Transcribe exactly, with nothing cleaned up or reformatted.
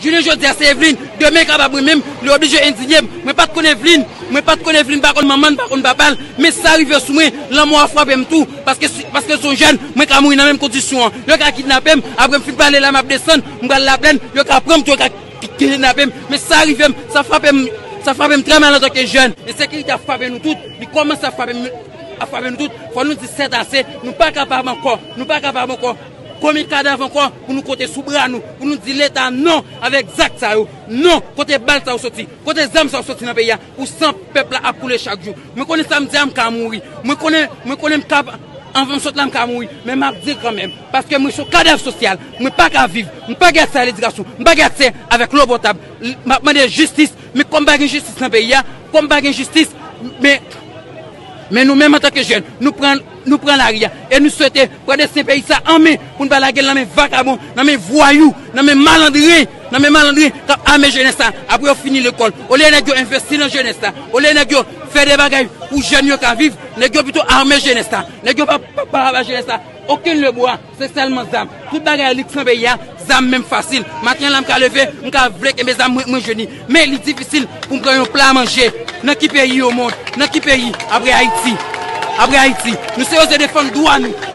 Jounen jodi a se Evelyne, demen kapab mwen menm, li oblije endinye m. Mwen pa t konn Evelyne, mwen pa t konn Evelyne, pa konn manman l, pa konn papa l. Men sa rive sou mwen, lanmò a frape m tou, paske, paske se yon jèn, mwen ka mouri nan menm kondisyon an. Yo ka kidnape m, apre m fin pale la m ap desann, m pral Laplèn, yo ka pran m tou, yo ka ki- kidnape m. Men sa rive m, sa frape m, sa frape m trè mal antanke jèn. Ensekirite ap frape nou tout, li kòmanse ap frape m, ap frape nou tout. Fò nou di sètase, nou pa kapab ankò, nou pa kapab ankò. Konbyen kadav ankò pou nou konte sou bra nou, pou nou di Leta non avèk zak sa yo, non, kote bal sa yo soti, kote zam sa yo soti nan peyi a, pou san pèp la ap koule chak jou. Mwen konnen sa m di a, m ka mouri. Mwen konnen, mwen konnen m ka, anvan m sot la, m ka mouri. Men m ap di l kanmenm. Paske mwen se yon kadav sosyal. Mwen pa ka viv. Mwen pa gen aksè a ledikasyon. Mwen pa gen aksè avèk lòbòtab. M ap mande jistis. Men kòm pa gen jistis nan peyi a, kòm pa gen jistis, men, men nou menm antanke jèn, nou pran, nou pran lari a. E nou swete pran desten peyi sa an men pou n pa lage l nan men vakabon, nan men vwayou, nan men malandren, nan men malandren k ap ame jenès la. Apre yo fini lekòl, olye nèg yo envesti nan jenès la, olye nèg yo fè de bagay pou jèn yo ka viv, nèg yo pito ame jenès la. Nèg yo pa, pa, pa ba jenès la okenn lebwa, se sèlman zam. Tout bagay liks nan peyi a, zam menm fasil. Maten an la m ka leve, m ka vle kenbe zam mwen, mwen jwenn li. Men li difisil pou m pran yon pla manje. Nan ki peyi o mond? Nan ki peyi? Apre Ayiti. Apre Ayiti. Nou sipoze defann dwa nou.